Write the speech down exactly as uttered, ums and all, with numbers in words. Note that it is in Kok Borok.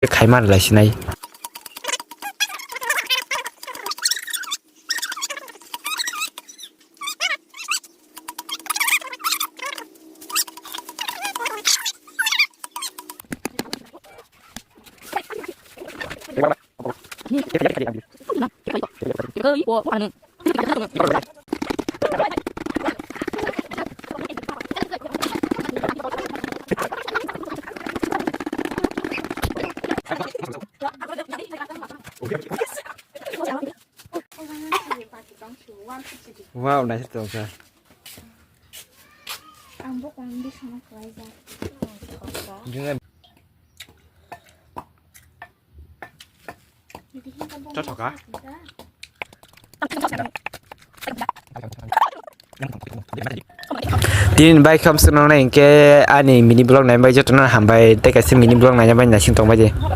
Khaima lai sinai. Wow, naisik tongkha. Ang bo kong di sono khlaijak. Jwngai. Chothoka. Tini bai kham swnamnai hinkhe ani mini vlog nai bai jotono hambai tei kaisa mini vlog naina bai naising tongbai di.